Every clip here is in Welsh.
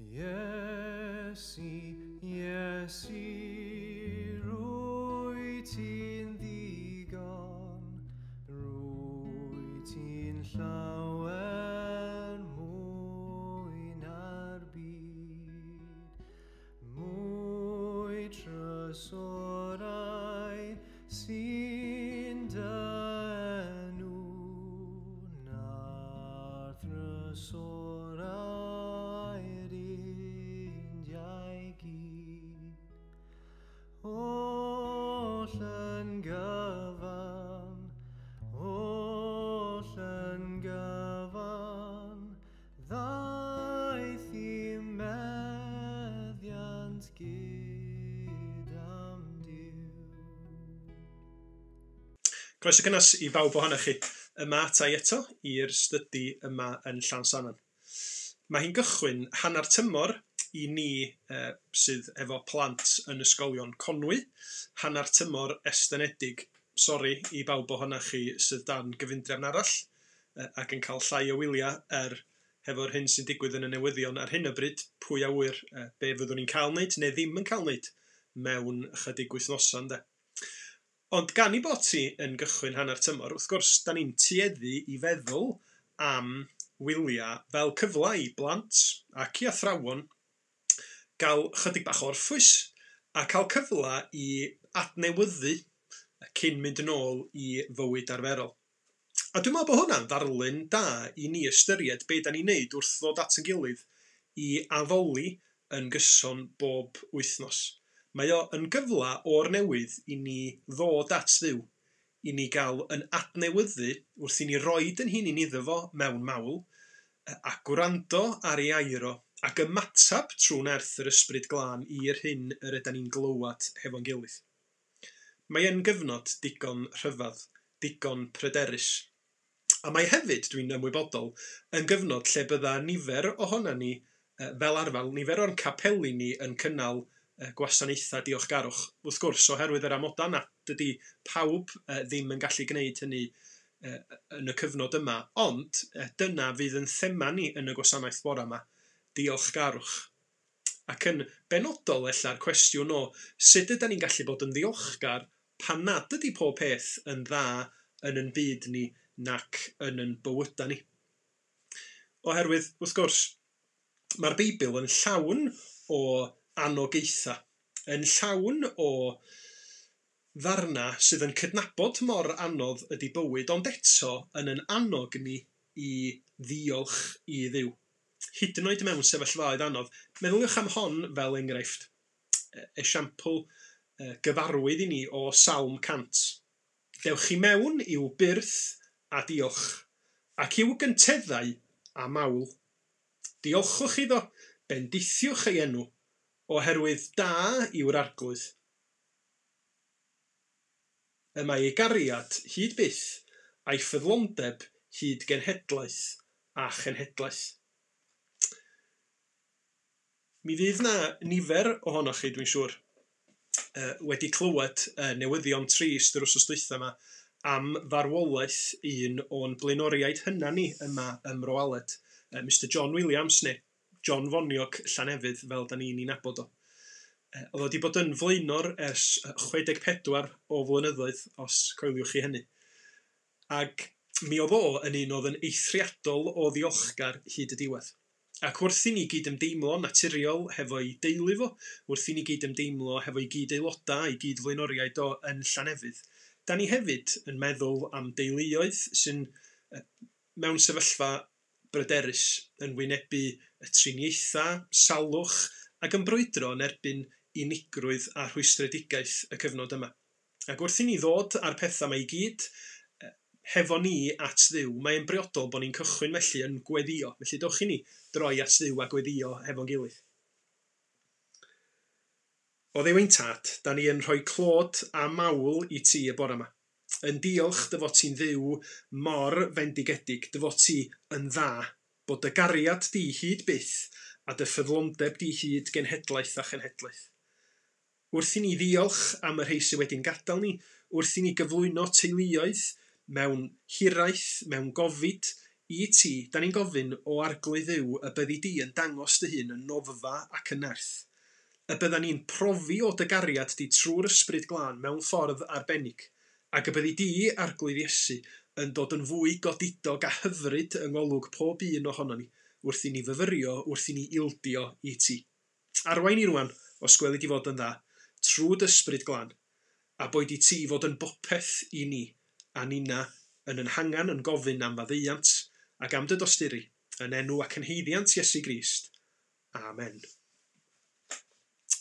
Iesu, Iesu, rwyt ti'n ddigon, rwyt ti'n llawer mwy na'r byd, mwy trysorau sy'n dy enw na'r thrysorau'r Indiau gyd. Oll yn gyfan, oll yn gyfan, ddaeth i meddiant gyda'm Duw. Croeso cynnes i bawb ohonoch chi yma ata i eto i'r stydi yma yn Llansannan. Mae hi'n gychwyn hanner tymor i ni sydd efo plant yn ysgolion Conwy, hanner tymor estynedig, sori i bawb ohonoch chi sydd dan gyfundrefn arall ac yn cael llai o wyliau er hefo'r hyn sy'n digwydd yn y newyddion ar hyn o bryd, pwy a ŵyr be fyddwn ni'n cael wneud neu ddim yn cael wneud mewn ychydig wythnosau, ynde. Ond gan ei bod hi yn gychwyn hanner tymor, wrth gwrs, da ni'n tueddu i feddwl am wyliau fel cyfle i blant ac i athrawon gael chydig bach o orffwys a cael cyfle i adnewyddu cyn mynd yn ôl i fywyd arferol. A dwi'n meddwl bod hwnna'n ddarlun da i ni ystyried be da ni'n neud wrth ddod at ein gilydd i addoli yn gyson bob wythnos. Mae o yn gyfle o'r newydd i ni ddod at Dduw, i ni gael yn adnewyddu wrth i ni roid yn hunain iddo fo mewn mawl, a gwrando ar ei air o, ac ymatab trwy nerth yr Ysbryd Glân i'r hyn yr ydan ni'n glywad hefo'n gilydd. Mae yn gyfnod digon rhyfedd, digon pryderus. A mae hefyd, dwi'n ymwybodol, yn gyfnod lle bydda nifer ohonan ni, fel arfer, nifer o'n capeli ni yn cynnal gwasanaethau diolchgarwch. Wrth gwrs, oherwydd yr amodau yna, dydy pawb ddim yn gallu gwneud hynny yn y cyfnod yma, ond dyna fydd yn thema ni yn y gwasanaeth bore yma, diolchgarwch. Ac yn benodol ella'r cwestiwn o sut ydan ni'n gallu bod yn ddiolchgar pan nad ydy pob peth yn dda yn yn byd ni nac yn yn bywydau ni. Oherwydd, wrth gwrs, mae'r Beibl yn llawn o anogaetha, yn llawn o ddarna sydd yn cydnabod mor anodd ydy bywyd, ond eto yn yn annog ni i ddiolch i Dduw. Hyd yn oed mewn sefyllfaoedd anodd. Meddyliwch am hon fel enghraifft. Esiampl gyfarwydd i ni o Salm 100. Dewch i mewn i'w byrth a diolch, ac i'w gynteddau a mawl. Diolchwch iddo, bendithiwch ei enw, oherwydd da yw'r Arglwydd. Y mae ei gariad hyd byth, a'i ffyddlondeb hyd genhedlaeth a chenhedlaeth. Mi fydd na nifer ohonoch chi, dwi'n siŵr, wedi clywed newyddion trist yr wythnos dwytha yma am farwolaeth un o'n blaenoriaid hynna ni yma ym Mro Aled, Mr John Williams, neu John Foniog Llanefydd, fel da ni'n ei nabod o. Oedd o wedi bod yn flaenor ers 64 o flynyddoedd, os coeliwch chi hynny. Ac mi oedd o yn un oedd yn eithriadol o ddiolchgar hyd y diwedd. Ac wrth i ni gyd-ymdeimlo naturiol hefo'i deulu fo, wrth i ni gyd-ymdeimlo hefo'i gyd-aelodau, ei gyd-flaenoriaid o yn Llanefydd, da ni hefyd yn meddwl am deuluoedd sy'n mewn sefyllfa bryderus, yn wynebu y triniaethau, salwch ac yn brwydro yn erbyn unigrwydd a rhwystredigaeth y cyfnod yma. Ac wrth i ni ddod â'r pethau yma i gyd hefo ni at Dduw, mae'n briodol bod ni'n cychwyn felly yn gweddio. Felly dowch i ni droi at Dduw a gweddio hefo'n gilydd. O Dduw ein tad, da ni yn rhoi clod a mawl i ti y bore yma. Yn diolch dy fod ti'n Dduw mor fendigedig, dy fod ti yn dda, bod dy gariad di hyd byth a dy ffyddlondeb di hyd genhedlaeth a chenhedlaeth. Wrth i ni ddiolch am y rhai sydd wedi'n gadael ni, wrth i ni gyflwyno teuluoedd mewn hiraeth, mewn gofid I ti, da ni'n gofyn o Arglwydd Dduw y byddi di yn dangos dy hun yn noddfa ac yn nerth. Y bydda ni'n profi o dy gariad di trwy'r Ysbryd Glân mewn ffordd arbennig, ac y byddi di, Arglwydd Iesu, yn dod yn fwy godidog a hyfryd yng ngolwg pob un ohonon ni, wrth i ni fyfyrio, wrth i ni ildio i ti. Arwain ni rwan, os gweli di fod yn dda, trwy dy Ysbryd Glân, a boed i ti fod yn bopeth i ni, a nina yn yn hangan yn gofyn am faddeuant ac am dy dosturi, yn enw ac yn haeddiant Iesu Grist. Amen.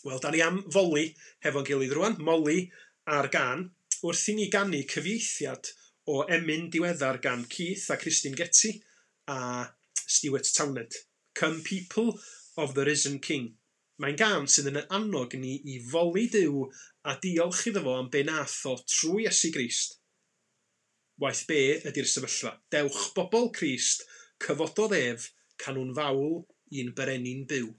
Wel, da ni am foli hefo'n gilydd rwan, moli ar gân, wrth i ni ganu cyfieithiad o emyn diweddar gan Keith a Christine Getty a Stuart Townend. Come People of the Risen King. Mae'n gân sydd yn annog ni i foli Duw a diolch iddo fo am be nath o trwy Iesu Grist. Waeth be ydy'r sefyllfa. Dewch bobl Crist, cyfododd ef, canwn fawl i'n brenin byw.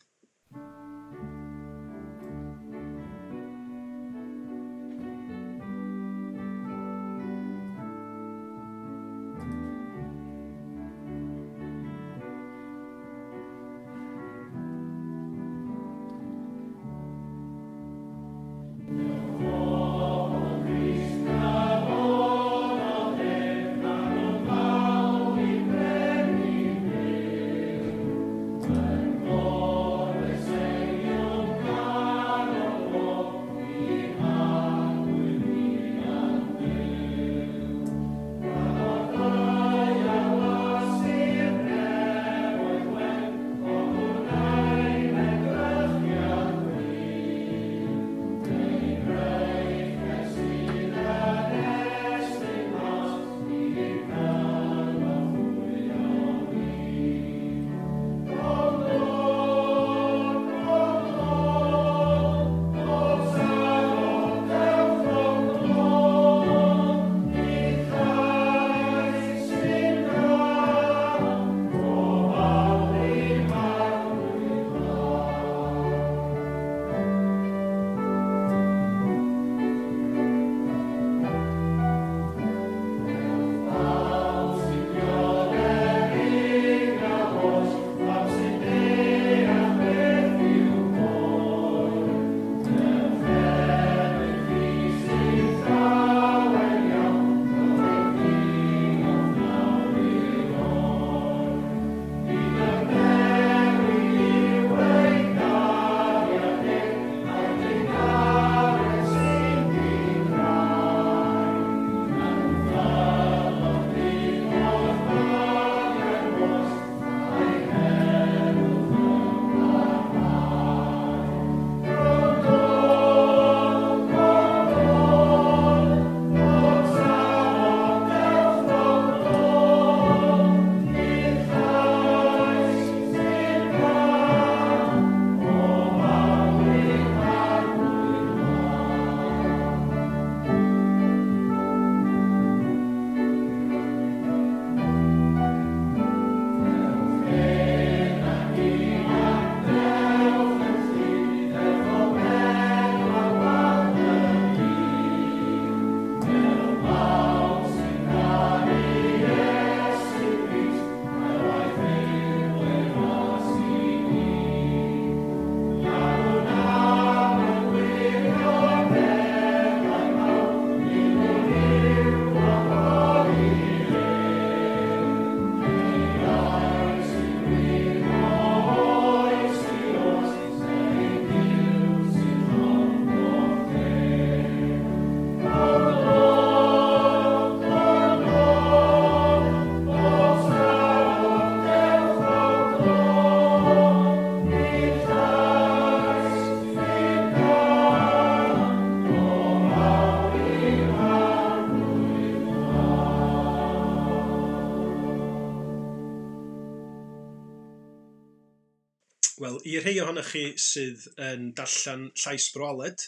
Wel, i rhai ohonoch chi sydd yn darllen Llais Bro Aled,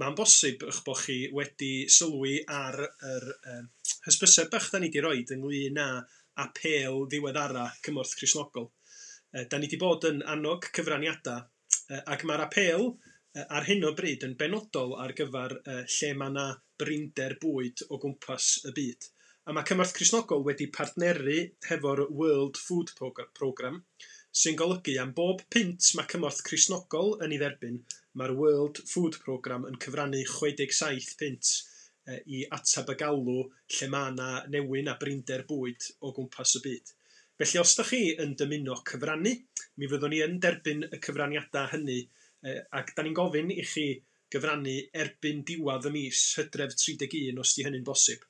mae'n bosib eich bod chi wedi sylwi ar yr hysbyseb bach da ni wedi roid ynglyn â apêl ddiweddara Cymorth Cristnogol. Da ni wedi bod yn annog cyfraniadau, ac mae'r apêl ar hyn o bryd yn benodol ar gyfer lle mae yna brinder bwyd o gwmpas y byd. A mae Cymorth Cristnogol wedi partneru hefo'r World Food Programme, sy'n golygu am bob punt mae Cymorth Cristnogol yn ei dderbyn, mae'r World Food Programme yn cyfrannu 67 punt i atab y galw lle mae yna newyn a brinder bwyd o gwmpas y byd. Felly os da chi yn dymuno cyfrannu, mi fyddwn ni yn derbyn y cyfraniadau hynny ac da ni'n gofyn i chi gyfrannu erbyn diwedd y mis, Hydref 31, os di hynny'n bosib.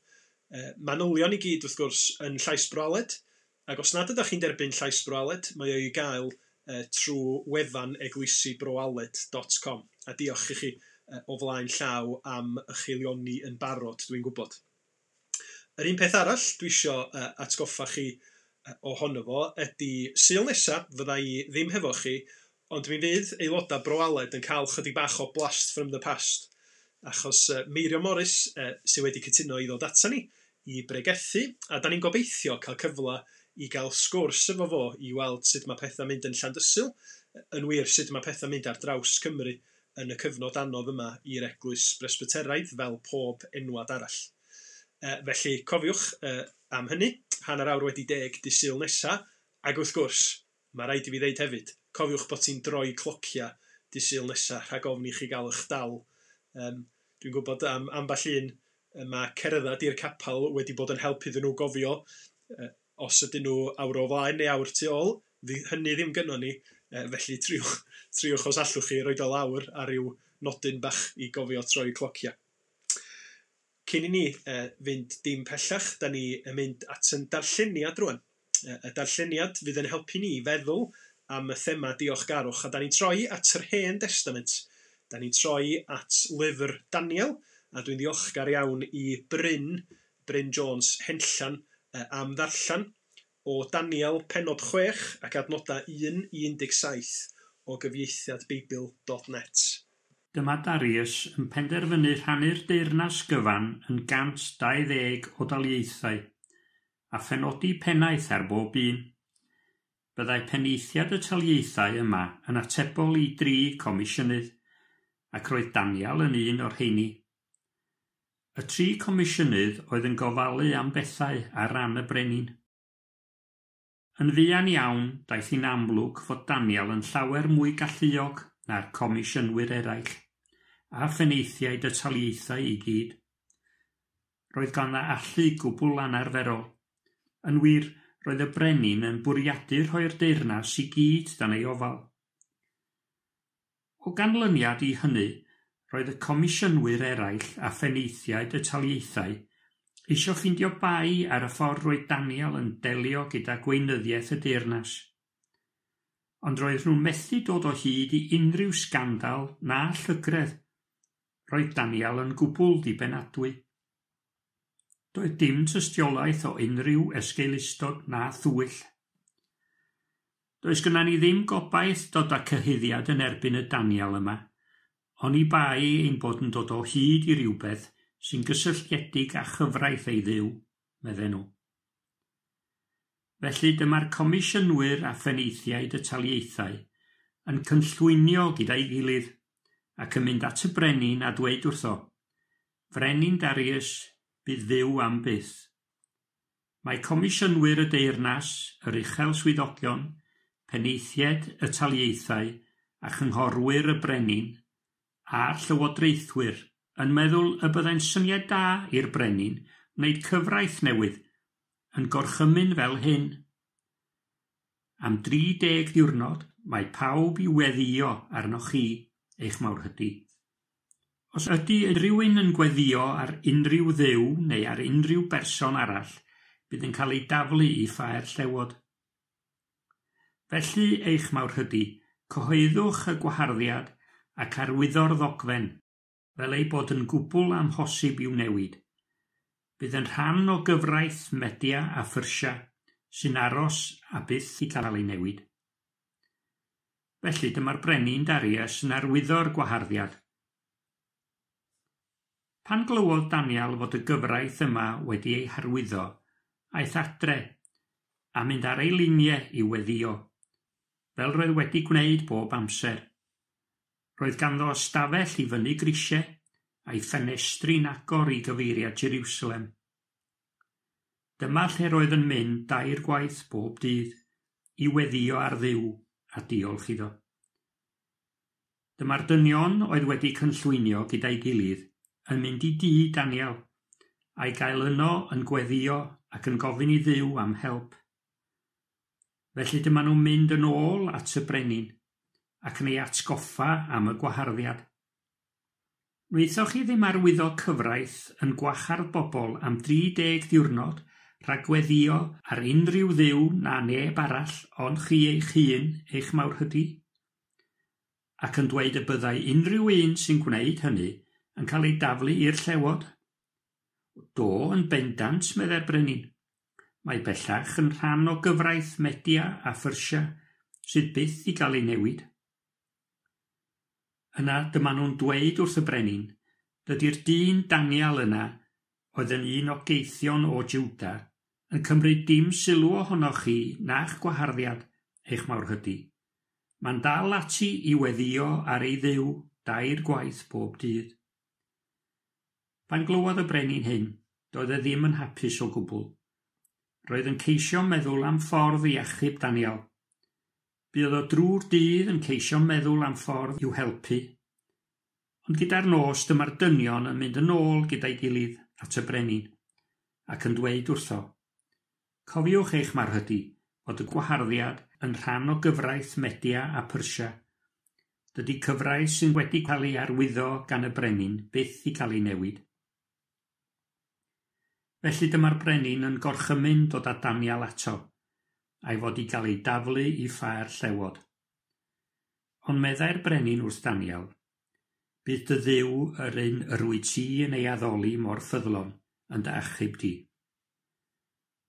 Manylion i gyd wrth gwrs yn Llais Bro Aled, ac os nad ydych chi'n derbyn Llais Bro Aled, mae o i gael trwy wefan eglwysibroaled.com. A diolch i chi o flaen llaw am eich haelioni yn barod, dwi'n gwybod. Yr un peth arall dwi isio atgoffa chi ohono fo ydy Sul nesa fydda i ddim hefo chi, ond mi fydd aelodau Bro Aled yn cael chydig bach o blast from the past, achos Meirion Morris sydd wedi cytuno i ddod ata ni i bregethu, a da ni'n gobeithio cael cyfle i gael sgwrs efo fo i weld sut mae pethau'n mynd yn Llandysul, yn wir sut mae pethau'n mynd ar draws Cymru yn y cyfnod anodd yma i'r Eglwys Bresbyteraidd fel pob enwad arall. Felly cofiwch am hynny, 10:30 dydd Sul nesa, ac wrth gwrs, mae rhaid i fi ddeud hefyd, cofiwch bod ti'n droi clocia dydd Sul nesa rhag ofn i chi gael eich dal. Dwi'n gwybod am ambell un, mae cerdded i'r capel wedi bod yn help iddyn nhw gofio os ydyn nhw awr o flaen neu awr tu ôl, hynny ddim gynnon ni, felly triwch os allwch chi roid o lawr ar ryw nodyn bach i gofio troi clocia. Cyn i ni fynd dim pellach, da ni yn mynd at yn darlleniad rwan. Y darlleniad fydd yn helpu ni i feddwl am y thema diolchgarwch, a da ni'n troi at yr Hen Testament. Da ni'n troi at lyfr Daniel, a dwi'n ddiolchgar iawn i Bryn Jones Henllan am ddarllen o Daniel pennod 6 ac adnodau 1-17 o gyfieithiad Beibl.net. Dyma Darius yn penderfynu rhannu'r deyrnas gyfan yn 120 o daleithiau a phenodi pennaeth ar bob un. Byddai penaethiaid y taleithiau yma yn atebol i 3 comisiynydd, ac roedd Daniel yn un o'r rheini. Y 3 comisiynydd oedd yn gofalu am bethau ar ran y brenin. Yn fuan iawn, daeth hi'n amlwg fod Daniel yn llawer mwy galluog na'r comisiynwyr eraill, a phenaethiaid y taleithiau i gyd. Roedd ganddo allu gwbl anarferol. Yn wir, roedd y brenin yn bwriadu rhoi'r deyrnas i gyd dan ei ofal. O ganlyniad i hynny, roedd y comisiynwyr eraill a phenaethiaid y taleithiau eisiau ffeindio bai ar y ffordd roedd Daniel yn delio gyda gweinyddiaeth y deyrnas. Ond roedd nhw'n methu dod o hyd i unrhyw sgandal na llygredd. Roedd Daniel yn gwbl ddibynadwy. Doedd dim tystiolaeth o unrhyw esgeulustod na thwyll. Does gynna ni ddim gobaith dod â cyhuddiad yn erbyn y Daniel yma, oni bai ein bod yn dod o hyd i rywbeth sy'n gysylltiedig â chyfraith ei Dduw, medden nhw. Felly dyma'r comisiynwyr a phenaethiaid y taleithiau yn cynllwynio gyda'i gilydd ac yn mynd at y brenin a dweud wrtho, Frenin Darius, bydd fyw am byth. Mae comisiynwyr y deyrnas, yr uchel swyddogion, penaethiaid y taleithiau a chynghorwyr y brenin a'r llywodraethwyr yn meddwl y byddai'n syniad da i'r brenin wneud cyfraith newydd yn gorchymyn fel hyn. Am 30 diwrnod mae pawb i weddïo arnoch chi, eich mawrhydi. Os ydy rhywun yn gweddïo ar unrhyw dduw neu ar unrhyw berson arall, bydd yn cael ei daflu i ffair llewod. Felly, eich mawrhydi, cyhoeddwch y gwaharddiad ac arwyddo'r ddogfen, fel ei bod yn gwbl amhosib i'w newid. Bydd yn rhan o gyfraith Media a Phersia sy'n aros a byth i gael ei newid. Felly dyma'r brenin Darius yn arwyddo'r gwaharddiad. Pan glywodd Daniel fod y gyfraith yma wedi ei harwyddo, aeth adre a mynd ar ei liniau i weddïo, fel roedd wedi gwneud bob amser. Roedd ganddo ystafell i fyny grisiau a'i ffenestri'n agor i gyfeiriad Jerusalem. Dyma lle roedd yn mynd dair gwaith bob dydd i weddïo ar Dduw a diolch iddo. Dyma'r dynion oedd wedi cynllwynio gyda'i gilydd yn mynd i dŷ Daniel, a'i gael yno yn gweddïo ac yn gofyn i Dduw am help. Felly dyma nhw'n mynd yn ôl at y brenin ac yn ei atgoffa am y gwaharddiad. Wnaethoch chi ddim arwyddo cyfraith yn gwahardd bobl am 30 diwrnod rhag gweddïo ar unrhyw dduw na neb arall ond chi eich hun, eich mawrhydi? Ac yn dweud y byddai unrhyw un sy'n gwneud hynny yn cael ei daflu i'r llewod? Do, yn bendant, meddai'r brenin. Mae bellach yn rhan o gyfraith Media a Phersia sydd byth i gael ei newid. Yna dyma nhw'n dweud wrth y brenin, dydy'r dyn Daniel yna, oedd yn un o geithion o Jwda, yn cymryd dim sylw ohonoch chi na'ch gwaharddiad, eich mawrhydi. Mae'n dal ati i weddïo ar ei Dduw dair gwaith bob dydd. Pan glywodd y brenin hyn, doedd e ddim yn hapus o gwbl. Roedd yn ceisio meddwl am ffordd i achub Daniel. Buodd o drwy'r dydd yn ceisio meddwl am ffordd i'w helpu. Ond gyda'r nos dyma'r dynion yn mynd yn ôl gyda'i gilydd at y brenin, ac yn dweud wrtho, Cofiwch eich mawrhydi fod y gwaharddiad yn rhan o gyfraith Media a Persia. Dydy cyfraith sydd wedi cael ei arwyddo gan y brenin byth i cael ei newid. Felly dyma'r brenin yn gorchymyn dod â Daniel ato, a'i fod i gael ei daflu i ffa'r llewod. Ond meddai'r brenin wrth Daniel, bydd dy Dduw yr un yr wyt ti yn ei addoli mor ffyddlon yn dy achub di.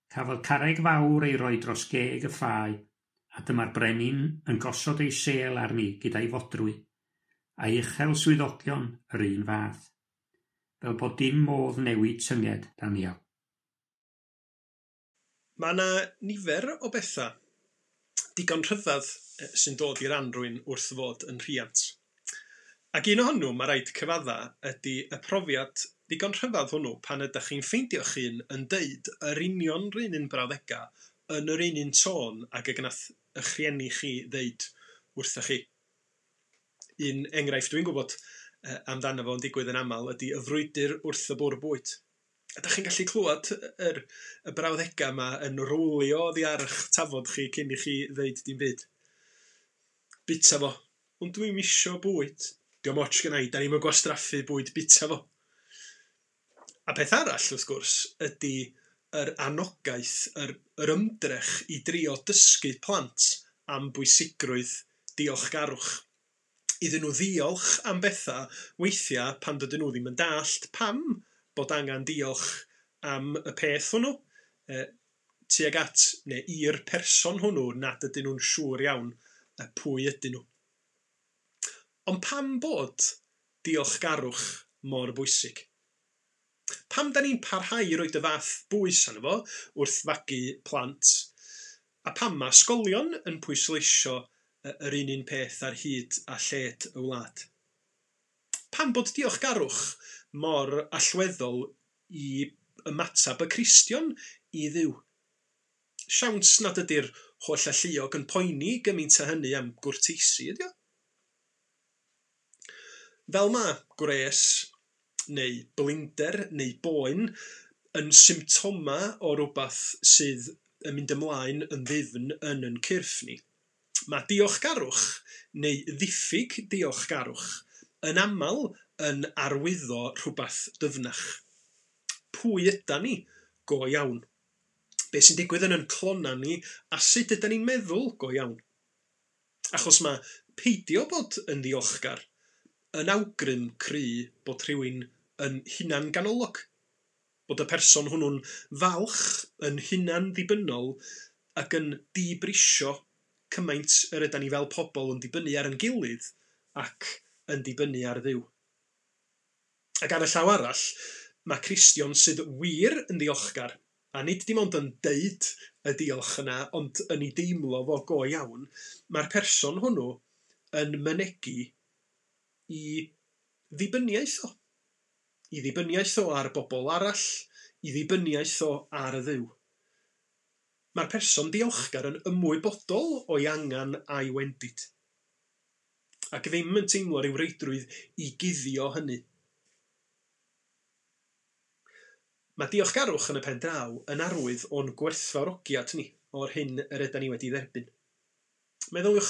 Cafodd carreg fawr ei roi dros geg y ffau, a dyma'r brenin yn gosod ei sêl arni gyda'i fodrwy, a'i uchel swyddogion yr un fath, fel bod dim modd newid tynged Daniel. Mae yna nifer o bethau digon rhyfedd sy'n dod i ran rhywun wrth fod yn rhiant. Ac un ohonyn nhw, mae rhaid cyfadda, ydy y profiad digon rhyfedd hwnnw pan ydych chi'n ffeindio'ch hun yn deud yr union 'run un brawddega yn yr un un tôn ag y gnath eich rhieni chi ddeud wrthych chi. Un enghraifft dwi'n gwybod amdano fo'n digwydd yn aml ydy y frwydr wrth y bwrdd bwyd. Ydych chi'n gallu clywed y brawddegau yma yn rowlio oddi ar eich tafod chi cyn i chi ddeud dim byd. Bita fo. Ond dwi'm isio bwyd. Dio'm ots gynna i, da ni'm yn gwastraffu bwyd, bita fo. A peth arall, wrth gwrs, ydy yr anogaeth, yr ymdrech i drio dysgu plant am bwysigrwydd diolchgarwch. Iddyn nhw ddiolch am bethau weithiau pan dydyn nhw ddim yn dallt pam bod angen diolch am y peth hwnnw, tuag at neu i'r person hwnnw nad ydyn nhw'n siŵr iawn pwy ydyn nhw. Ond pam bod diolchgarwch mor bwysig? Pam da ni'n parhau i roid y fath bwys arno fo wrth fagu plant? A pam mae ysgolion yn pwysleisio yr un un peth ar hyd a lled y wlad? Pam bod diolchgarwch mor allweddol i ymateb y Cristion i Dduw? Siawns nad ydy'r holl alluog yn poeni gymaint â hynny am gwrteisi, ydy o? Fel mae gwres neu blinder neu boen yn symptoma o rywbeth sydd yn mynd ymlaen yn ddyfn yn yn cyrff ni, mae diolchgarwch neu ddiffyg diolchgarwch yn aml yn arwyddo rhywbeth dyfnach. Pwy ydan ni go iawn? Be sy'n digwydd yn yn clona ni a sut ydan ni'n meddwl go iawn? Achos mae peidio bod yn ddiolchgar yn awgrym cry bod rhywun yn hunan-ganolog, bod y person hwnnw'n falch, yn hunan-ddibynnol ac yn dibrisio cymaint yr ydan ni fel pobl yn dibynnu ar ein gilydd ac yn dibynnu ar Dduw. Ac ar y llaw arall, mae Cristion sydd wir yn ddiolchgar, a nid dim ond yn deud y diolch yna, ond yn ei deimlo fo go iawn, mae'r person hwnnw yn mynegi i ddibyniaeth o. I ddibyniaeth o ar bobl arall, i ddibyniaeth o ar y Dduw. Mae'r person diolchgar yn ymwybodol o'i angen a'i wendid, ac ddim yn teimlo rhyw reidrwydd i guddio hynny. Mae diolchgarwch yn y pen draw yn arwydd o'n gwerthfawrogiad ni o'r hyn yr ydan ni wedi dderbyn. Meddyliwch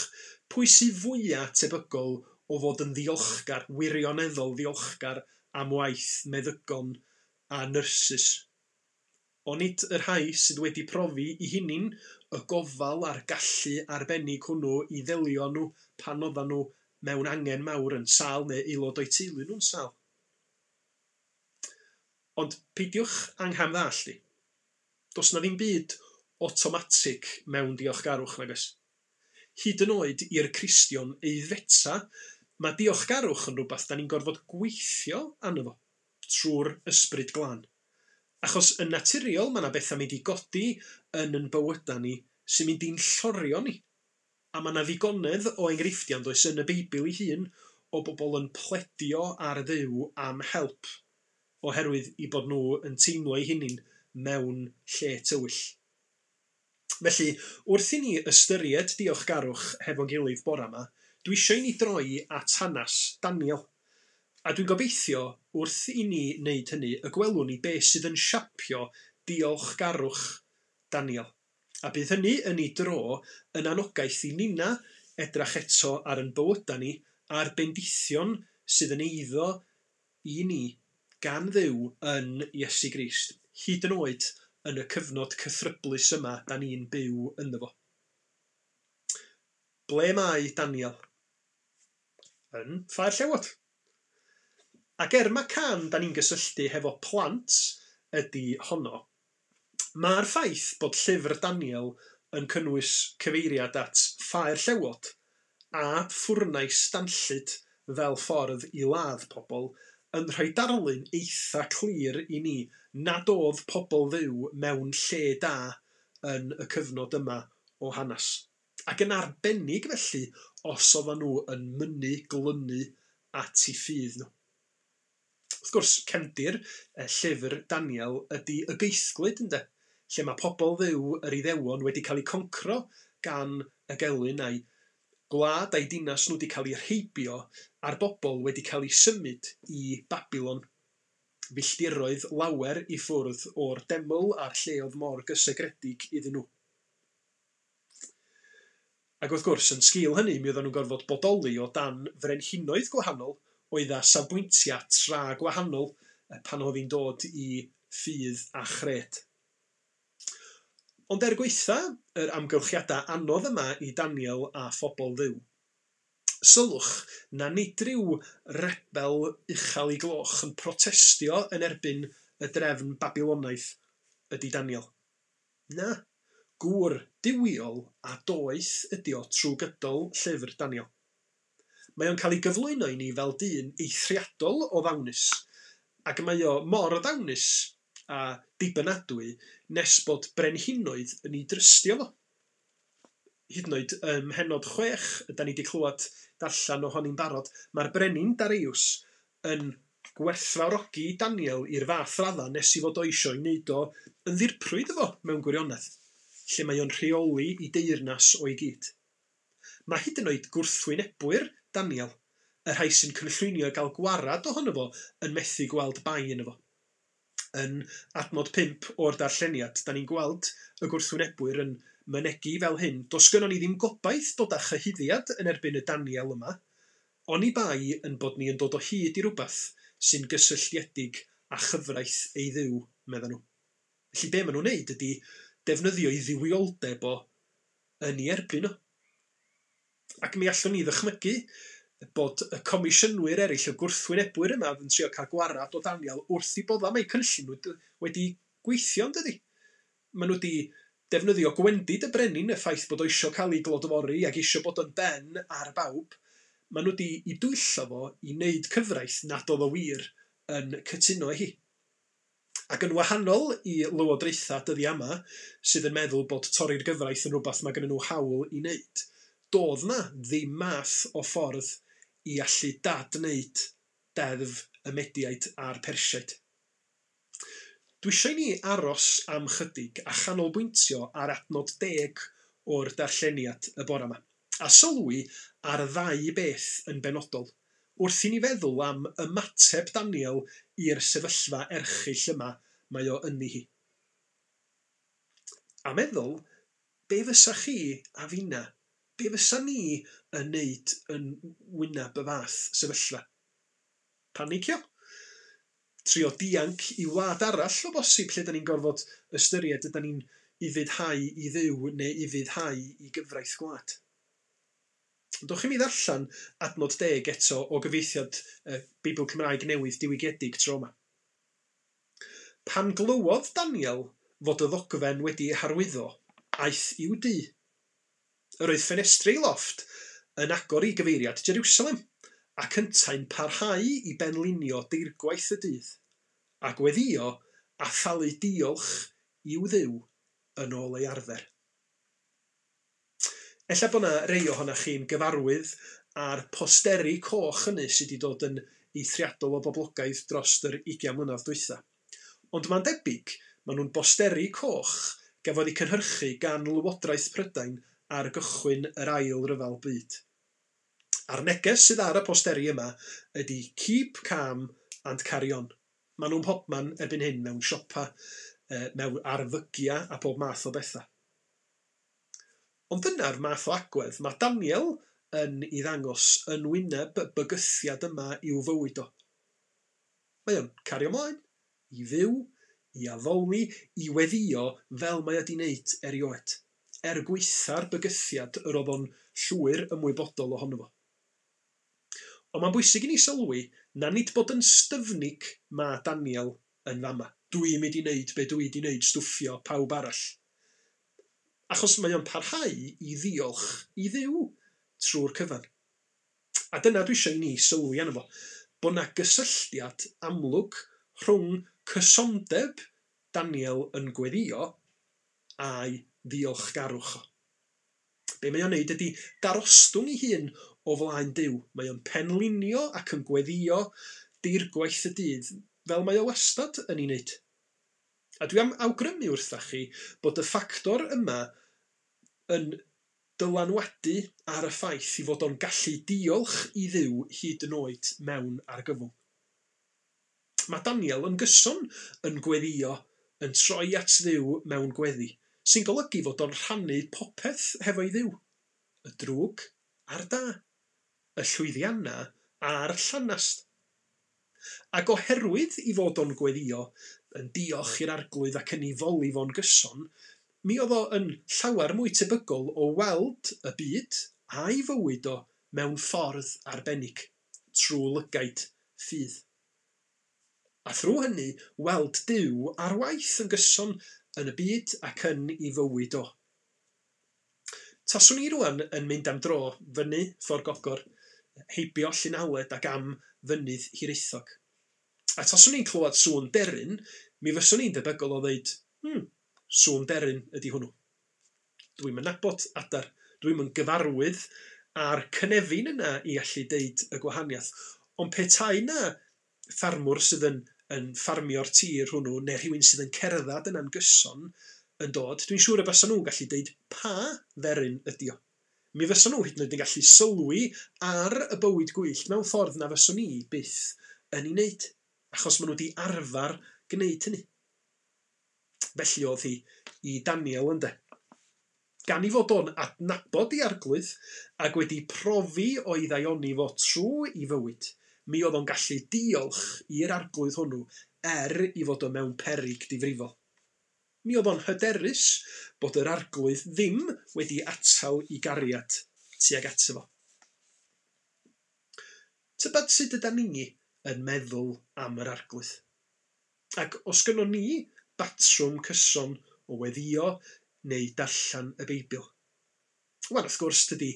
pwy sydd fwyaf tebygol o fod yn ddiolchgar, wirioneddol ddiolchgar am waith meddygon a nyrsys. Onid y rhai sydd wedi profi i hunin y gofal a'r gallu arbennig hwnnw i ddelio nhw pan oeddan nhw mewn angen mawr yn sâl neu aelod o'u teulu nhw'n sâl. Ond peidiwch anghamddallt i. Does na ddim byd awtomatig mewn diolchgarwch, nag oes? Hyd yn oed i'r Cristion aeddfeta, mae diolchgarwch yn rhywbeth da ni'n gorfod gweithio arno fo trwy'r ysbryd glân. Achos yn naturiol mae yna bethau mynd i godi yn yn bywydau ni sy'n mynd i'n llorio ni. A mae yna ddigonedd o enghreifftiau does yn y Beibl ei hun o bobl yn pledio ar Dduw am help oherwydd i bod nhw yn teimlo eu hunain mewn lle tywyll. Felly, wrth i ni ystyried diolchgarwch hefo'n gilydd bore yma, dwi eisiau i ni droi at hanes Daniel. A dwi'n gobeithio, wrth i ni wneud hynny, y gwelwn ni beth sydd yn siapio diolchgarwch Daniel. A bydd hynny yn ei dro yn anogaeth i nina edrach eto ar yn bywydau ni a'r bendithion sydd yn eiddo i ni gan Dduw yn Iesu Grist, hyd yn oed yn y cyfnod cythryblus yma da ni'n byw ynddo fo. Ble mae Daniel? Yn Ffair Llewod. Ac er mae can da ni'n gysylltu hefo plant ydy honno, mae'r ffaith bod llyfr Daniel yn cynnwys cyfeiriad at Ffair Llewod a ffwrnais danllyd fel ffordd i ladd pobl yn rhoi darlun eitha clir i ni nad oedd pobl Dduw mewn lle da yn y cyfnod yma o hanes. Ac yn arbennig felly os oedden nhw yn mynnu glynu at eu ffydd nhw. Wrth gwrs, cefndir y llyfr Daniel ydy y geithglyd, ynde? Lle mae pobl Dduw yr Iddewon wedi cael eu concro gan y gelyn a'i gwlad a'i dinas nhw wedi cael eu rheibio a'r bobl wedi cael eu symud i Babilon. Filltiroedd lawer i ffwrdd o'r deml a'r lle oedd mor gysegredig iddyn nhw. Ac wrth gwrs, yn sgil hynny, mi oedden nhw'n gorfod bodoli o dan frenhinoedd gwahanol oedd â safbwyntiau tra gwahanol pan oedd hi'n dod i ffydd a chred. Ond er gwaetha yr amgylchiadau anodd yma i Daniel a phobl Dduw, sylwch na nid rhyw rebel uchel ei gloch yn protestio yn erbyn y drefn Babilonaidd ydy Daniel. Na, gŵr duwiol a doeth ydy o trwy gydol llyfr Daniel. Mae o'n cael ei gyflwyno i ni fel dyn eithriadol o ddawnus, ac mae o mor ddawnus a dibynadwy nes bod brenhinoedd yn ei drystio fo. Hyd yn oed ym mhennod 6, ydan ni wedi clywed darllen ohoni'n barod, mae'r brenin Darius yn gwerthfawrogi Daniel i'r fath radda nes i fod o eisiau ei wneud o yn ddirprwy iddo fo mewn gwirionedd, lle mae o'n rheoli i deyrnas o'i gyd. Mae hyd yn oed gwrthwynebwyr Daniel, y rhai sy'n cynllwynio i gael gwarad ohono fo, yn methu gweld bai yno fo. Yn adnod 5 o'r darlleniad, da ni'n gweld y gwrthwynebwyr yn mynegi fel hyn, does gynnon ni ddim gobaith dod â chyhuddiad yn erbyn y Daniel yma, oni bai yn bod ni yn dod o hyd i rywbeth sy'n gysylltiedig â chyfraith ei Dduw, medden nhw. Felly be maen nhw'n wneud ydy defnyddio ei dduwioldeb o yn ei erbyn o. Ac mi allwn ni ddychmygu bod y comisiynwyr eraill, y gwrthwynebwyr yma, yn trio cael gwarad o Daniel wrth i bodda mae cynllun nhw wedi gweithio, yn dydi? Maen nhw wedi defnyddio gwendid y brenin, y ffaith bod o isio cael ei glodfori ac isio bod yn ben ar bawb. Maen nhw wedi i dwyllo fo i wneud cyfraith nad oedd o wir yn cytuno â hi. Ac yn wahanol i lywodraethau dyddiau yma, sydd yn meddwl bod torri'r gyfraith yn rhywbeth mae gennyn nhw hawl i wneud, doedd na ddim math o ffordd i allu dadwneud deddf y Mediaid a'r Persiaid. Dwi eisiau i ni aros am chydig a chanolbwyntio ar adnod 10 o'r darlleniad y bore yma, a sylwi ar ddau beth yn benodol, wrth i ni feddwl am ymateb Daniel i'r sefyllfa erchyll yma mae o ynddi hi. A meddwl, be fysa chi a finna, be fysa ni yn neud yn wyneb y fath sefyllfa? Panicio? Trio dianc i wlad arall o bosib lle da ni'n gorfod ystyried yda ni'n ufuddhau i Dduw neu ufuddhau i gyfraith gwlad. Dowch i mi ddarllen adnod 10 eto o gyfieithiad Beibl Cymraeg Newydd diwygiedig tro yma. Pan glywodd Daniel fod y ddogfen wedi ei harwyddo, aeth i'w dŷ. Yr oedd ffenestri ei lofft yn agor i gyfeiriad Jerusalem, ac yntau'n parhau i benlinio deirgwaith y dydd, a gweddïo a thalu diolch i'w Dduw yn ôl ei arfer. Ella bod 'na rei ohonoch chi'n gyfarwydd â'r posteri coch hynny sydd wedi dod yn eithriadol o boblogaidd dros yr 20 mlynedd dwytha. Ond mae'n debyg, maen nhw'n bosteri coch gafodd eu cynhyrchu gan Lywodraeth Prydain ar gychwyn yr Ail Ryfel Byd. A'r neges sydd ar y posteri yma ydy "Keep calm and carry on". Maen nhw'n pobman erbyn hyn mewn siopa, mewn ar fygia a pob math o bethau. Ond dyna'r math o agwedd mae Daniel yn ei ddangos yn wyneb y bygythiad yma i'w fywyd o. Mae o'n cario ymlaen, i fyw, i addoli, i weddïo fel mae o 'di wneud erioed, er gwaetha'r bygythiad yr oedd o'n llwyr ymwybodol ohono fo. Ond mae'n bwysig i ni sylwi na nid bod yn styfnig mae Daniel yn fama. Dwi'n mynd i wneud be dwi 'di wneud, stwffio pawb arall. Achos mae o'n parhau i ddiolch i Dduw trwy'r cyfan. A dyna dwi eisiau i ni sylwi arno fo, bod 'na gysylltiad amlwg rhwng cysondeb Daniel yn gweddïo a'i ddiolchgarwch o. Be mae o'n neud ydy darostwng ei hun o flaen Duw. Mae o'n penlinio ac yn gweddïo deirgwaith y dydd, fel mae o wastad yn ei wneud. A dwi am awgrymu wrthach chi bod y ffactor yma yn dylanwadu ar y ffaith i fod o'n gallu diolch i Dduw hyd yn oed mewn argyfwng. Mae Daniel yn gyson yn gweddïo, yn troi at Dduw mewn gweddi, sy'n golygu fod o'n rhannu popeth hefo'i Dduw, y drwg a'r da, y llwyddiannau a'r llanast. Ac oherwydd i fod o'n gweddïo, yn diolch i'r Arglwydd ac yn ei foli fo'n gyson, mi oedd o yn llawer mwy tebygol o weld y byd a'i fywyd o mewn ffordd arbennig, trwy lygaid ffydd. A thrwy hynny, weld Duw ar waith yn gyson yn y byd ac yn ei fywyd o. Taswn i rŵan yn mynd am dro fyny Ffordd Gogor, heibio Llyn Aled ac am fynydd Hiraethog. A taswn i'n clywed sŵn deryn, mi fyswn i'n debygol o ddeud, sŵn deryn ydy hwnnw. Dwi'm yn nabod adar, dwi'm yn gyfarwydd â'r cynefin yna i allu deud y gwahaniaeth. Ond petai 'na ffarmwr sydd yn ffarmio'r tir hwnnw, neu rhywun sydd yn cerdded yna'n gyson yn dod, dwi'n siŵr y bysa nhw'n gallu deud pa dderyn ydy o. Mi fysa nhw hyd yn oed yn gallu sylwi ar y bywyd gwyllt mewn ffordd na fyswn i byth yn ei wneud, achos maen nhw wedi arfer gwneud hynny. Felly oedd hi i Daniel ynde. Gan i fod o'n adnabod ei Arglwydd ac wedi profi o'i ddaioni fo trwy ei fywyd, mi oedd o'n gallu diolch i'r Arglwydd hwnnw er i fod o mewn peryg difrifol. Mi oedd o'n hyderus bod yr Arglwydd ddim wedi atal ei gariad tuag ato fo. Tybed sut ydan ni yn meddwl am yr Arglwydd? Ac os gynnon ni batrwm cyson o weddïo neu darllen y Beibl? Wel, wrth gwrs, dydy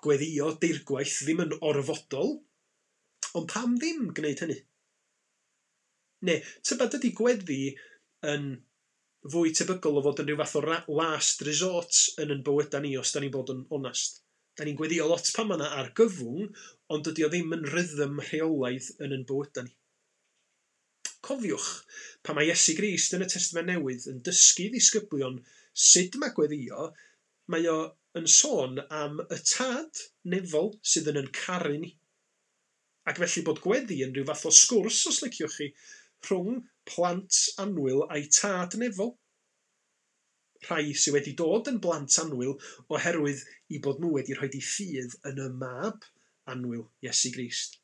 gweddïo deirgwaith ddim yn orfodol, ond pam ddim gwneud hynny? Neu, tybed ydy gweddi yn fwy tebygol o fod yn rhyw fath o last resort yn ein bywydau ni, os da ni'n bod yn onast. Da ni'n gweddio lot pan mae yna argyfwng, ond dydy o ddim yn rhythm rheolaidd yn ein bywydau ni. Cofiwch, pan mae Iesu Grist yn y Testament Newydd yn dysgu ddisgyblion sut mae gweddio, mae o yn sôn am y Tad nefol sydd yn caru ni. Ac felly bod gweddi yn rhyw fath o sgwrs, os liciwch chi, rhwng plant annwyl a'i tad nefol. Rhai sydd wedi dod yn blant annwyl oherwydd i bod nhw wedi rhoi eu ffydd yn y mab annwyl, Iesu Grist.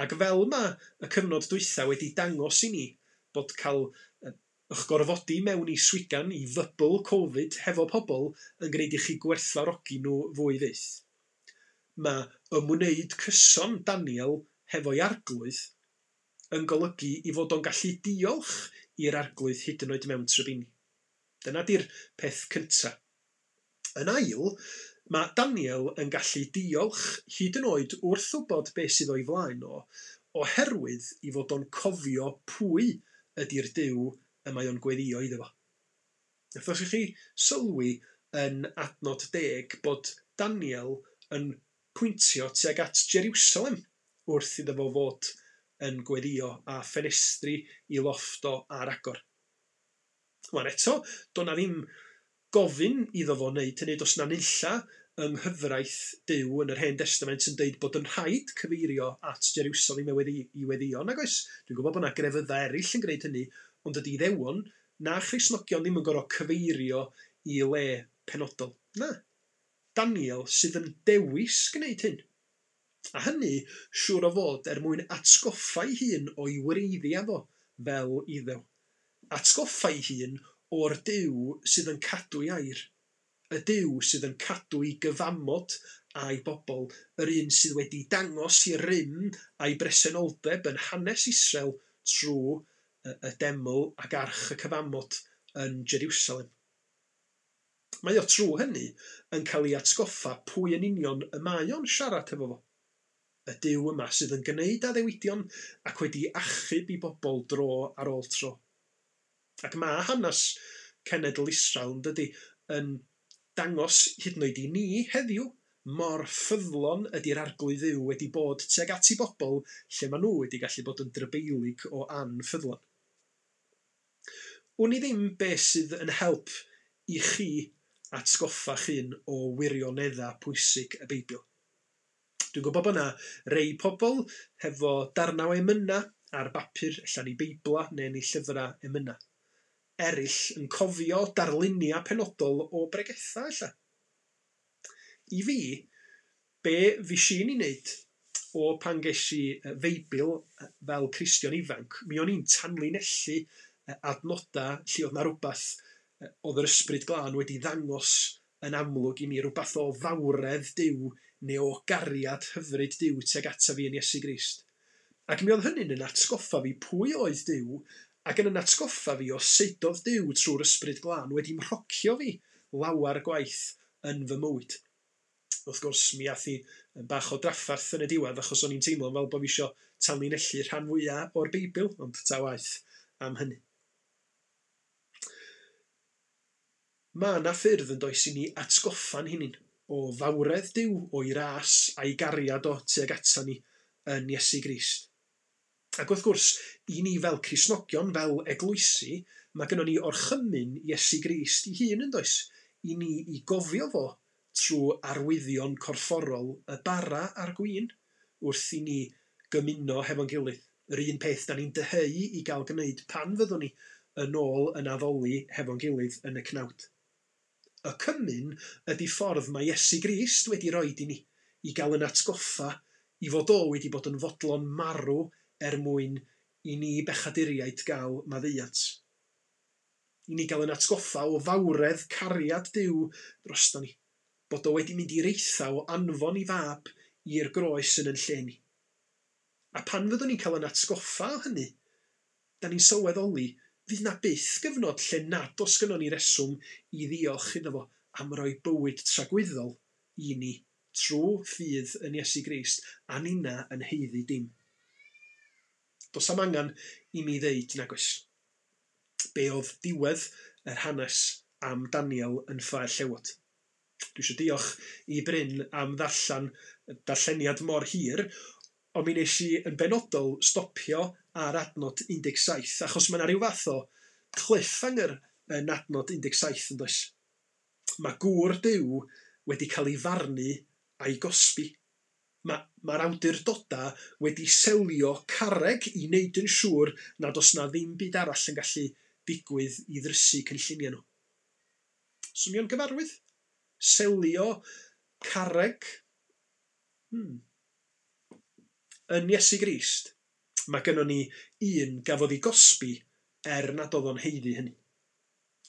Ac fel mae y cyfnod dwytha wedi dangos i ni bod cael eich gorfodi mewn i swigan, i fybl Covid hefo pobl yn gwneud i chi gwerthfawrogi nhw fwy fyth. Mae ymwneud cyson Daniel hefo'i arglwydd yn golygu i fod o'n gallu diolch i'r arglwydd hyd yn oed mewn trybini. Dyna di'r peth cynta. Yn ail, mae Daniel yn gallu diolch hyd yn oed wrth wybod beth sydd o'i flaen o, oherwydd i fod o'n cofio pwy ydy'r Duw y mae o'n gweddio iddo fo. Nathoch chi sylwi yn adnod 10 bod Daniel yn pwyntio tuag at Jerusalem wrth iddo fo fod yn gweddio a ffenestri i lofft o ar agor. Wan eto, do' 'na ddim gofyn iddo fo wneud hynny, does 'na nunlla yng nghyfraith Duw yn yr Hen Destament yn deud bod yn rhaid cyfeirio at Jerusalem i weddio, nag oes? Dwi'n gwybod bod 'na grefyddau eraill yn gwneud hynny, ond dydy Iddewon na Christnogion ddim yn gorfod cyfeirio i le penodol. Na. Daniel sydd yn dewis gwneud hyn. A hynny, siŵr o fod, er mwyn atgoffa'i hun o'i wreiddiau fo fel Iddew. Atgoffa'i hun o'r Duw sydd yn cadw'i air. Y Duw sydd yn cadw'i gyfamod a'i bobl, yr un sydd wedi dangos i rym a'i bresenoldeb yn hanes Israel trwy y deml ac arch y cyfamod yn Jerusalem. Mae o trwy hynny yn cael ei atgoffa pwy yn union y mae o'n siarad hefo fo. Y Duw yma sydd yn gwneud addewidion ac wedi achub i bobl dro ar ôl tro. Ac mae hanes cenedl Israel, yn dydy, yn dangos hyd yn oed i ni heddiw mor ffyddlon ydy'r arglwydd Dduw wedi bod tuag at i bobl lle maen nhw wedi gallu bod yn drybeilig o anffyddlon. Wn i ddim beth sydd yn help i chi atgoffa'ch hun o wirioneddau pwysig y Beibl. Dwi'n gwybod bod yna rei pobl hefo darnau o emyna ar bapur, ella yn eu Beibla neu yn eu llyfrau emyna. Eraill yn cofio darluniau penodol o bregethau ella. I fi, be fues i'n ei wneud o pan ges i Feibl fel Cristion ifanc, mi o'n i'n tanlinellu adnodau lle oedd 'na rywbeth oedd yr Ysbryd Glân wedi ddangos yn amlwg i mi, rywbeth o fawredd Duw neu o gariad hyfryd Duw tuag ata fi yn Iesu Grist. Ac mi oedd hynny'n yn atgoffa fi pwy oedd Duw ac yn yn atgoffa fi o sut oedd Duw trwy'r Ysbryd Glân wedi mhrocio fi lawer gwaith yn fy mywyd. Wrth gwrs, mi ath hi yn bach o drafferth yn y diwedd achos o'n i'n teimlo fel bod fi isio tanlinellu rhan fwyaf o'r Beibl, ond ta waeth am hynny. Mae yna ffyrdd yn does i ni atgoffa'n hunain o fawredd Duw, o'i ras a'i gariad o tuag ata ni yn Iesu Grist. Ac wrth gwrs, i ni fel Cristnogion, fel eglwysi, mae gynnon ni orchymyn Iesu Grist ei hun yn does, i ni i gofio fo trwy arwyddion corfforol y bara a'r gwin wrth i ni gymuno hefo'n gilydd. Yr un peth da ni'n dyheu i gael gwneud pan fyddwn ni yn ôl yn addoli hefo'n gilydd yn y cnawd. Y cymun ydy ffordd mae Iesu Grist wedi roed i ni i gael yn atgoffa i fod o wedi bod yn fodlon marw er mwyn i ni bechaduriaid gael maddeuant. I ni gael yn atgoffa o fawredd cariad Duw drosto ni, bod o wedi mynd i'r eitha o anfon i fab i'r groes yn yn lle ni. A pan fyddwn ni'n cael yn atgoffa o hynny, da ni'n sylweddoli fydd na byth gyfnod lle nad oes gynnon ni reswm i ddiolch iddo fo am roi bywyd tragwyddol i ni trwy ffydd yn Iesu Grist, a ninna yn haeddu dim. Does am angen i mi ddeud nag oes. Be oedd diwedd yr hanes am Daniel yn ffair llewod? Dwi eisiau diolch i Bryn am ddarllen darlleniad mor hir, ond mi wnes i yn benodol stopio ar adnod 17, achos mae yna rhyw fath o cliffhanger yn adnod 17 yn does. Mae gŵr Duw wedi cael ei farnu a'i gosbi. Mae'r awdurdodau wedi selio carreg i wneud yn siŵr nad oes na ddim byd arall yn gallu digwydd i ddrysu cynlluniau nhw. Swnio'n gyfarwydd? Selio carreg? Yn Iesu Grist, mae gynnon ni un gafodd ei gosbi er nad oedd o'n haeddu hynny.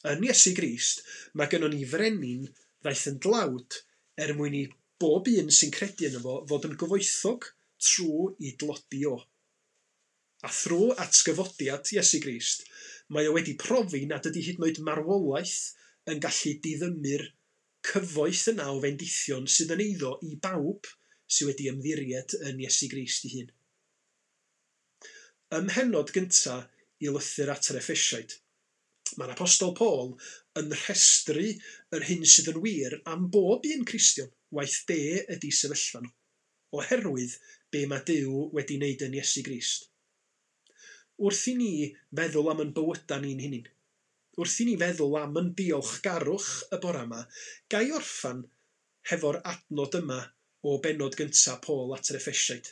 Yn Iesu Grist, mae gynnon ni frenin ddaeth yn dlawd er mwyn i bob un sy'n credu yno fo fod yn gyfoethog trwy i dlodi o. A thrwy atgyfodiad Iesu Grist, mae o wedi profi nad ydy hyd yn oed marwolaeth yn gallu diddymu'r cyfoeth yna o fendithion sydd yn eiddo i bawb sydd wedi ymddiried yn Iesu Grist ei hun. Ym mhennod gynta i lythyr at yr Effesiaid, mae'r Apostol Paul yn rhestru yr hyn sydd yn wir am bob un Cristion, waeth be ydy sefyllfa nhw, oherwydd be mae Duw wedi wneud yn Iesu Grist. Wrth i ni feddwl am yn bywydau ni'n hunain, wrth i ni feddwl am yn diolchgarwch y bore yma, ga i orffan hefo'r adnod yma o bennod gynta Paul at yr Effesiaid.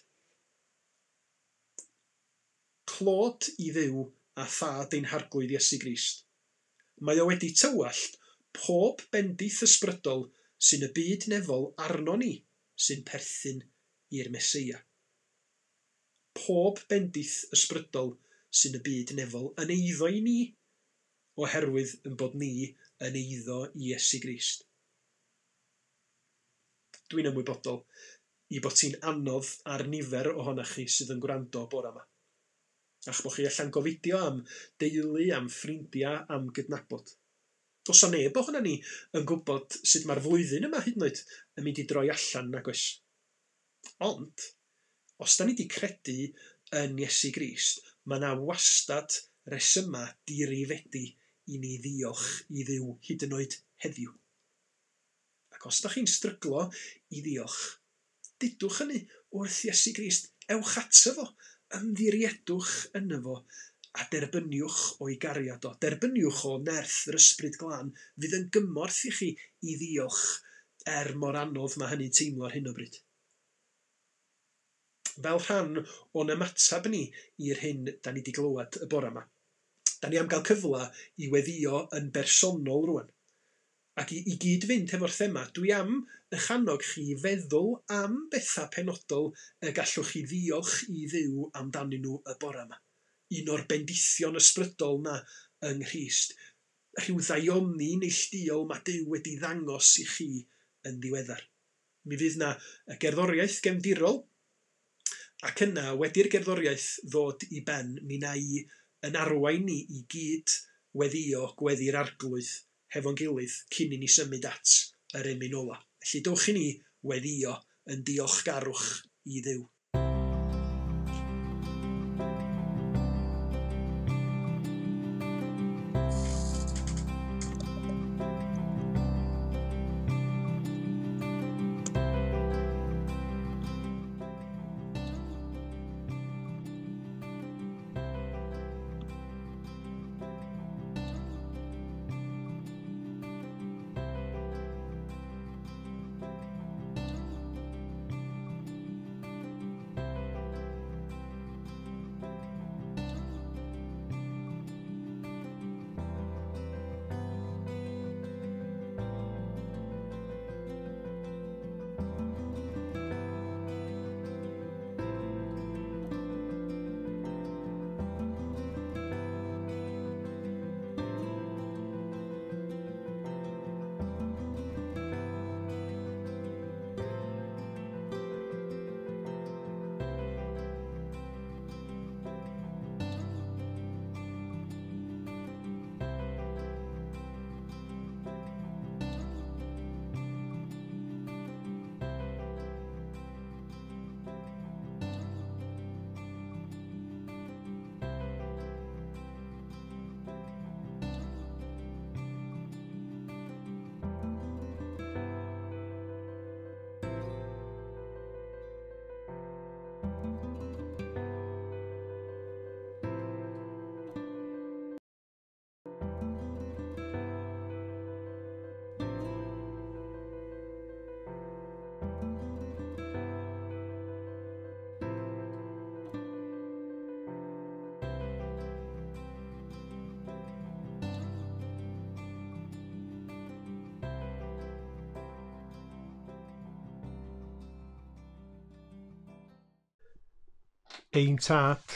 Clod i Dduw a Thad ein Harglwydd Iesu Grist. Mae o wedi tywallt pob bendith ysbrydol sy'n y byd nefol arno ni sy'n perthyn i'r Meseia. Pob bendith ysbrydol sy'n y byd nefol yn eiddo i ni, oherwydd yn bod ni yn eiddo i Iesu Grist. Dwi'n ymwybodol i bod ti'n anodd ar nifer ohonoch chi sydd yn gwrando bore yma. A'ch bod chi allan gofidio am deulu, am ffrindiau, am gydnabod. Does 'na neb ohono ni yn gwybod sut mae'r flwyddyn yma hyd yn oed yn mynd i droi allan, nag oes. Ond, os da ni wedi credu yn Iesu Grist, mae yna wastad resyma dirifedi i ni ddiolch i Dduw hyd yn oed heddiw. Ac os da chi'n stryglo i ddiolch, dudwch hynny wrth Iesu Grist, ewch ato fo, ymddiriedwch yno fo a derbyniwch o'i gariad o. Derbyniwch o nerth yr Ysbryd Glân fydd yn gymorth i chi i ddiolch er mor anodd mae hynny'n teimlo ar hyn o bryd. Fel rhan o'n ymateb ni i'r hyn da ni wedi glywed y bore yma, da ni am gael cyfle i weddïo yn bersonol rwan. Ac i gyd fynd hefo'r thema, dwi am eich annog chi i feddwl am bethau penodol y gallwch chi ddiolch i Dduw amdanyn nhw y bore yma. Un o'r bendithion ysbrydol na yng Nghrist. Rhyw ddaioni neilltuol mae Duw wedi ddangos i chi yn ddiweddar. Mi fydd na y gerddoriaeth gefndirol, ac yna wedi'r gerddoriaeth ddod i ben, mi na i yn arwain ni i gyd weddïo gweddi'r Arglwydd hefo'n gilydd cyn i ni symud at yr emyn ola. Felly dowch i ni weddïo yn diolchgarwch i Dduw. Ein Tad,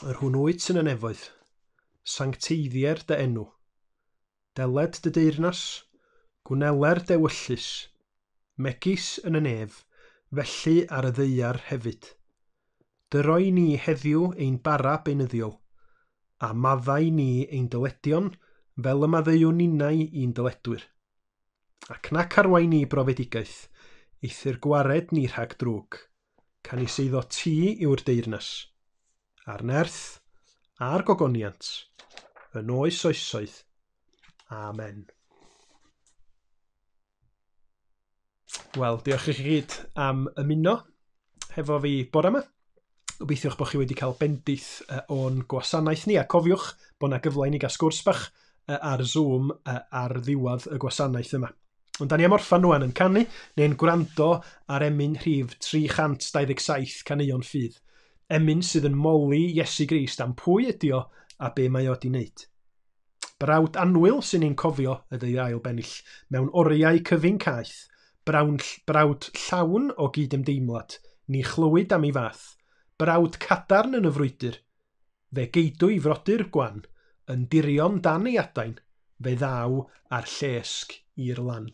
yr hwn wyt yn y nefoedd, sancteiddier dy enw. Deled dy deyrnas, gwneler d'ewyllys, megis yn y nef, felly ar y ddaear hefyd. Dyro i ni heddiw ein bara beunyddiol, a maddau ni ein dyledion fel y maddeuwn ninnau i'n dyledwyr. Ac nac arwain ni i brofedigaeth, eithr gwared ni rhag drwg. Canys eiddo ti yw'r deyrnas, a'r nerth, a'r gogoniant, yn oes oesoedd. Amen. Wel, diolch i chi gyd am ymuno hefo fi bore yma. Gobeithiwch bod chi wedi cael bendith o'n gwasanaeth ni, a cofiwch bod yna gyfle i ni gael sgwrs bach ar Zoom ar ddiwedd y gwasanaeth yma. Ond da ni am orffan rwan yn canu neu'n gwrando ar emyn rhif 327 Caneuon Ffydd. Emyn sydd yn moli Iesu Grist am pwy ydi o a be mae o 'di wneud. Brawd annwyl sy'n ein cofio ydy'r ail bennill mewn oriau cyfyng caeth, brawn, brawd llawn o gydymdeimlad, ni chlywyd am ei fath, brawd cadarn yn y frwydr, fe geidw i frodyr gwan, yn dirion dan ei adain, fe ddaw a'r llesg i'r lan.